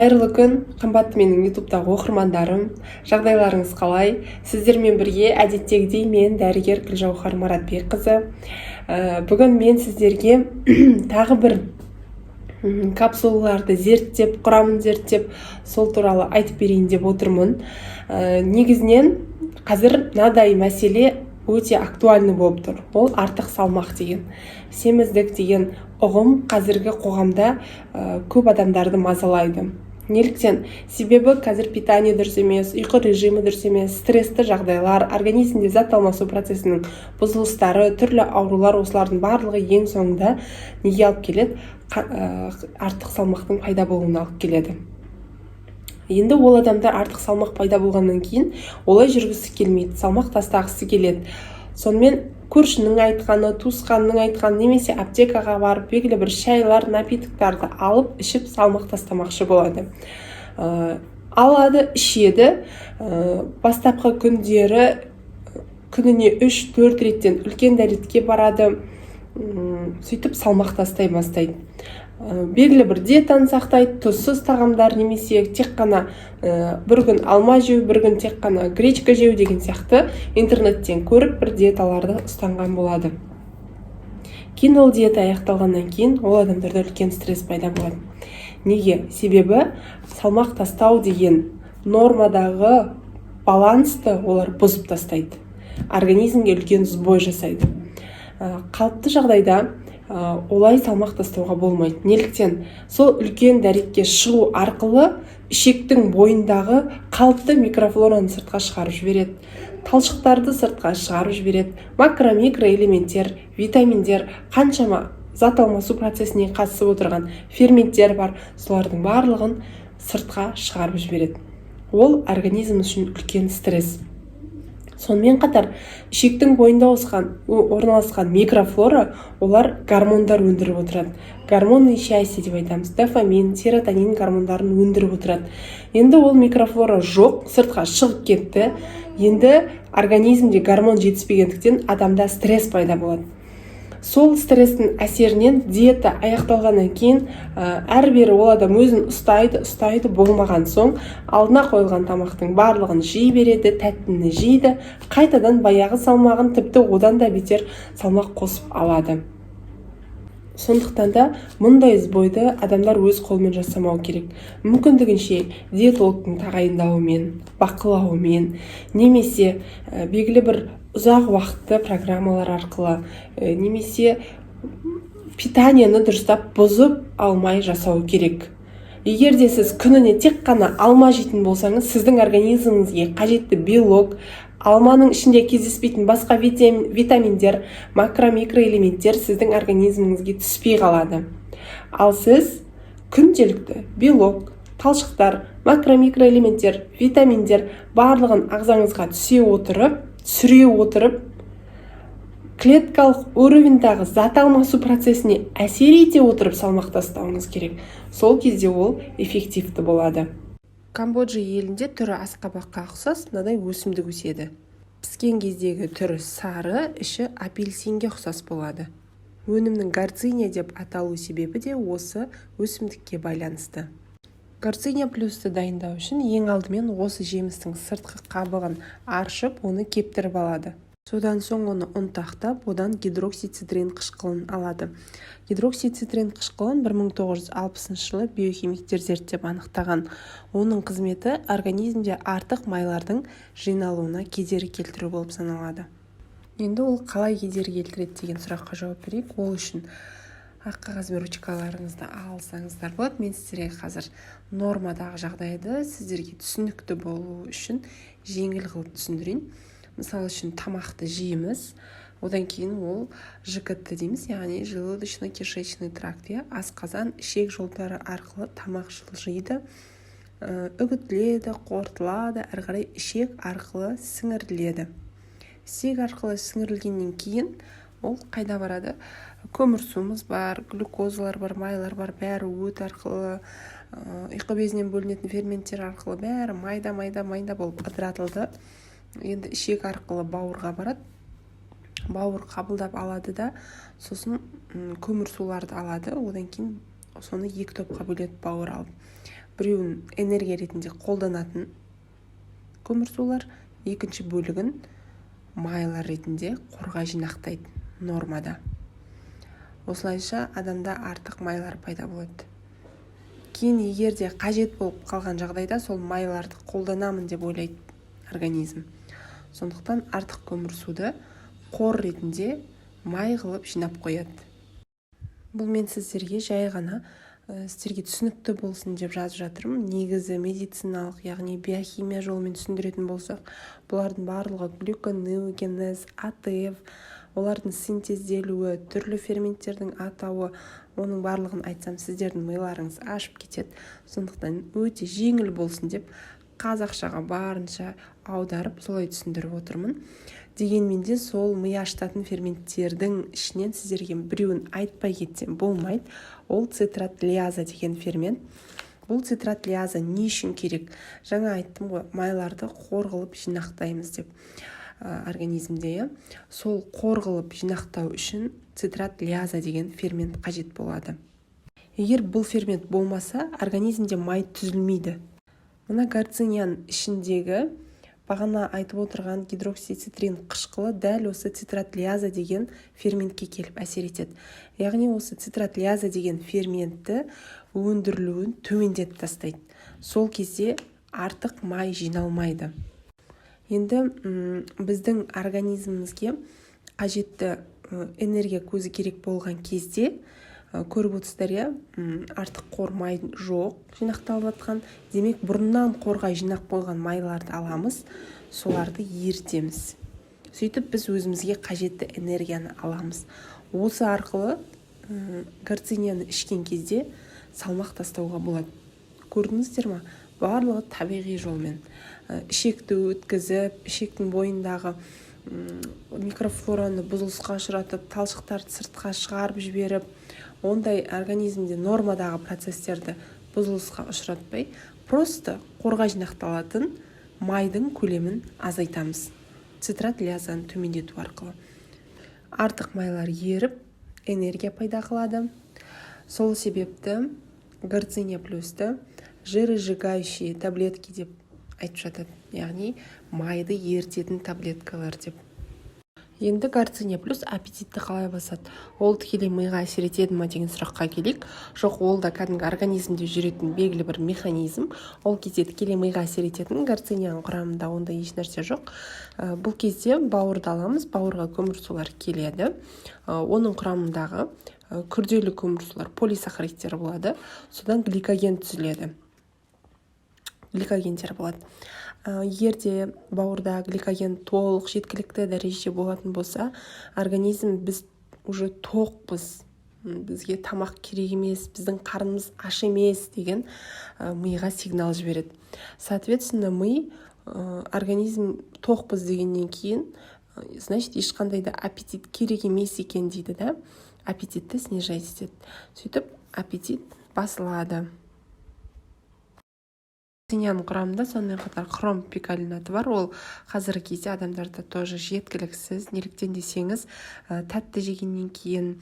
Қайырлы күн, қымбатты менің Ютубтағы оқырмандарым! Жағдайларыңыз қалай? Сіздермен бірге әдеттегідей мен, дәрігер Гүлжауһар Маратбекқызы. Бүгін мен сіздерге тағы бір капсулаларды зерттеп, құрамын зерттеп, сол туралы айтып берейін деп отырмын. Негізінен қазір мынадай мәселе өте актуальный болып тұр. Ол артық салмақ деген, семіздік деген ұғым қазіргі қоғамда көп адамдарды мазалайды. Неліктен? Себебі қазір питание дұрыс емес, ұйқы режимі дұрыс емес, стрессті жағдайлар, организмде зат алмасу процесінің бұзылыстары, түрлі аурулар, осылардың барлығы ең соңында неге алып келеді? Артық салмақтың пайда болуына алып келеді. Енді ол адамдар артық салмақ пайда болғаннан кейін олай жүргісі келмейді, салмақ тастағысы келеді. Сонымен көршінің айтқаны, туысқанның айтқаны немесе аптекаға барып, белгілі бір шайлар, напитоктарды алып ішіп, салмақ тастамақшы болады. Алады, ішеді. Бастапқы күндері күніне 3-4 реттен үлкен дәретке барады. Сөйтіп салмақ тастай бастайды. Белгілі бір диетаны сақтайды, тұзсыз тағамдар немесе тек қана бір күн алма жеу, бір күн тек қана гречка жеу деген сияқты интернеттен көріп, бір диеталарды ұстанған болады. Кейін ол диета аяқталғаннан кейін ол адамдарда үлкен стресс пайда болады. Неге? Себебі салмақ тастау деген нормадағы балансты олар бұзып тастайды, организмге үлкен сбой жасайды. Қалыпты жағдайда олай салмақ тастауға болмайды. Неліктен? Сол үлкен дәретке шығу арқылы ішектің бойындағы қалыпты микрофлораны сыртқа шығарып жібереді, талшықтарды сыртқа шығарып жібереді, макро, микроэлементтер, витаминдер, қаншама зат алмасу процесіне қатысып отырған ферменттер бар, солардың барлығын сыртқа шығарып жібереді. Ол организм үшін үлкен стресс. Сонымен қатар ішектің бойында орналасқан микрофлора, олар гормондар өндіріп отырады, гормоны счастья деп айтамыз, дофамин, серотонин гормондарын өндіріп отырады. Енді ол микрофлора жоқ, сыртқа шығып кетті. Енді организмде гормон жетіспегендіктен адамда стресс пайда болады. Сол стресстің әсерінен диета аяқталғаннан кейін әрі бері ол адам өзін ұстайды, ұстайды, болмаған соң алдына қойылған тамақтың барлығын жей береді, тәттіні жейді, қайтадан баяғы салмағын, тіпті одан да бетер салмақ қосып алады. Сондықтан да мұндай сбойды адамдар өз қолымен жасамау керек. Мүмкіндігінше диетологтың тағайындауымен, бақылауымен немесе белгілі бір ұзақ уақытты программалар арқылы немесе питаниені дұрыстап, бұзып алмай жасау керек. Егер де сіз күніне тек қана алма жейтін болсаңыз, сіздің организміңізге қажетті белок, алманың ішінде кездеспейтін басқа витаминдер, макро, микроэлементтер сіздің организміңізге түспей қалады. Ал сіз күнделікті белок, талшықтар, макро, микроэлементтер, витаминдер барлығын ағзаңызға түсе отырып, түсіре отырып, клеткалық уровеньдағы зат алмасу процесіне әсер ете отырып салмақ тастауыңыз керек. Сол кезде ол эффективті болады. Камбоджа елінде түрі асқабаққа ұқсас мынадай өсімдік өседі. Піскен кездегі түрі сары, іші апельсинге ұқсас болады. Өнімнің гарциния деп аталу себебі де осы өсімдікке байланысты. Гарциния плюсті дайындау үшін ең алдымен осы жемістің сыртқы қабығын аршып, оны кептіріп алады. Содан соң оны ұнтақтап, одан гидроксицитрин қышқылын алады. Гидроксицитрин қышқылын 1960 жылы биохимиктер зерттеп анықтаған. Оның қызметі организмде артық майлардың жиналуына кедергі келтіру болып саналады. Енді ол қалай кедергі келтіреді деген сұраққа жауап берейік. Ол үшін ақ қағаз бен ручкаларыңызды алсаңыздар болады. Мен сіздерге қазір нормадағы жағдайды сіздерге түсінікті болу үшін жеңіл қылып түсіндірейін. Мысалы үшін, тамақты жейміз, одан кейін ол ЖКТ дейміз, яғни желудочно кишечный тракт, иә, асқазан, ішек жолдары арқылы тамақ жылжиды, үгітіледі, қорытылады, әрі қарай ішек арқылы сіңіріледі. Ішек арқылы сіңірілгеннен кейін ол қайда барады? Көмірсуымыз бар, глюкозалар бар, майлар бар, бәрі өт арқылы, ұйқы безінен бөлінетін ферменттер арқылы бәрі майда, майда, майда болып ыдыратылды. Енді ішек арқылы бауырға барады. Бауыр қабылдап алады да, сосын көмірсуларды алады. Одан кейін соны екі топқа бөледі бауыр алып. Біреуін энергия ретінде қолданатын көмірсулар, екінші бөлігін майлар ретінде қорға жинақтайды нормада. Осылайша адамда артық майлар пайда болады. Кейін, егер де қажет болып қалған жағдайда, сол майларды қолданамын деп ойлайды организм. Сондықтан артық көмірсуды қор ретінде май қылып жинап қояды. Бұл мен сіздерге жай ғана сіздерге түсінікті болсын деп жазып жатырмын. Негізі медициналық, яғни биохимия жолымен түсіндіретін болсақ, бұлардың барлығы глюконеогенез, АТФ, олардың синтезделуі, түрлі ферменттердің атауы, оның барлығын айтсам, сіздердің миларыңыз ашып кетеді. Сондықтан өте жеңіл болсын деп қазақшаға барынша аударып, солай түсіндіріп отырмын. Дегенмен де сол ми ашытатын ферменттердің ішінен сіздерге біреуін айтпай кетсем болмайды. Ол цитрат лиаза деген фермент. Бұл цитрат лиаза не үшін керек? Жаңа айттым ғой, майларды қор қылып жинақтаймыз деп организмде, иә. Сол қор қылып жинақтау үшін цитрат лиаза деген фермент қажет болады. Егер бұл фермент болмаса, организмде май түзілмейді. Мына гарцинияның ішіндегі бағана айтып отырған гидроксицитрин қышқылы дәл осы цитрат лиаза деген ферментке келіп әсер етеді, яғни осы цитрат лиаза деген ферментті өндірілуін төмендетіп тастайды. Сол кезде артық май жиналмайды. Енді біздің организмімізге қажетті энергия көзі керек болған кезде, көріп отырсыздар, иә, артық қор май жоқ жинақталып жатқан. Демек, бұрыннан қорға жинап қойған майларды аламыз, соларды ерітеміз. Сөйтіп біз өзімізге қажетті энергияны аламыз. Осы арқылы гарцинияны ішкен кезде салмақ тастауға болады. Көрдіңіздер ма, барлығы табиғи жолмен. Ішекті өткізіп, ішектің бойындағы микрофлораны бұзылысқа ұшыратып, талшықтарды сыртқа шығарып жіберіп, ондай организмде нормадағы процестерді бұзылысқа ұшыратпай, просто қорға жинақталатын майдың көлемін азайтамыз. Цитрат лиазаны төмендету арқылы артық майлар еріп, энергия пайда қылады. Сол себепті Гарциния Плюсті жиросжигающие таблетки деп айтып жатады, яғни майды ерітетін таблеткалар деп. Енді Гарциния Плюс аппетитті қалай басады, ол тікелей миға әсер етеді ма деген сұраққа келейік. Жоқ, ол да кәдімгі организмде жүретін белгілі бір механизм. Ол кезде тікелей миға әсер ететін гарцинияның құрамында ондай ешнәрсе жоқ. Бұл кезде бауырды аламыз, бауырға көмірсулар келеді. Оның құрамындағы күрделі көмірсулар, полисахаридтер болады, содан гликоген түзіледі, гликогендер болады. Егер де бауырда гликоген толық, жеткілікті дәрежеде болатын болса, организм «біз уже тоқпыз, бізге тамақ керек емес, біздің қарнымыз аш емес» деген миға сигнал жібереді. Соответственно, ми организм тоқпыз дегеннен кейін, значит, ешқандай да аппетит керек емес екен дейді да, аппетитті снижать етеді. Сөйтіп аппетит басылады. Гарцинияның құрамында сонымен қатар хром пиколинаты бар. Ол қазіргі кезде адамдарда тоже жеткіліксіз. Неліктен десеңіз, тәтті жегеннен кейін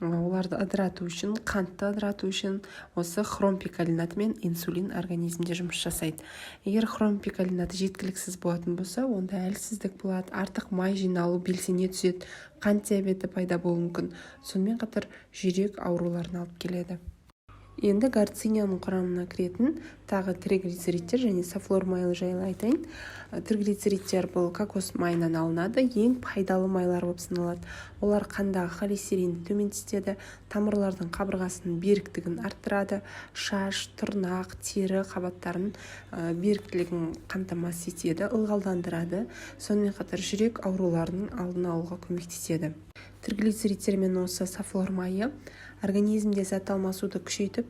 оларды ыдырату үшін, қантты ыдырату үшін осы хром пиколинаты мен инсулин организмде жұмыс жасайды. Егер хром пиколинаты жеткіліксіз болатын болса, онда әлсіздік болады, артық май жиналу белсене түседі, қант диабеті пайда болуы мүмкін, сонымен қатар жүрек ауруларына алып келеді. Енді гарцинияның құрамына кіретін тағы триглицеридтер және сафлор майы жайлы айтайын. Триглицеридтер бұл кокос майынан алынады, ең пайдалы майлар болып саналады. Олар қандағы холестеринді төмендетеді, тамырлардың қабырғасының беріктігін арттырады, шаш, тырнақ, тері қабаттарын беріктілігін қамтамасыз етеді, ылғалдандырады, сонымен қатар жүрек ауруларының алдын алуға көмектеседі. Триглицеридтер мен осы сафлор майы организмде зат алмасуды күшейтіп,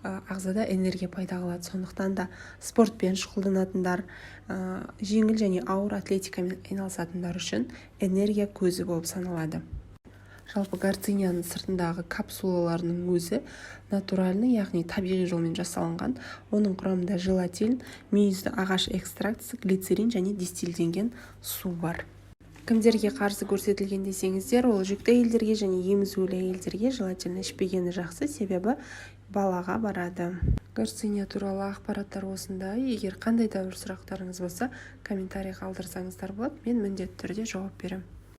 ағзада энергия пайда қылады. Сондықтан да спортпен шұғылданатындар, жеңіл және ауыр атлетикамен айналысатындар үшін энергия көзі болып саналады. Жалпы гарцинияның сыртындағы капсулаларының өзі натуральный, яғни табиғи жолмен жасалынған. Оның құрамында желатин, мүйізді ағаш экстрактісі, глицерин және дистилденген су бар. Кімдерге қарсы көрсетілген десеңіздер, ол жүкті әйелдерге және емізулі әйелдерге желательно ішпегені жақсы, себебі Балаға барады. Гарциния туралы ақпараттар осындай. Егер қандай да бір сұрақтарыңыз болса, комментарий қалдырсаңыздар болады, мен міндетті түрде жауап беремін.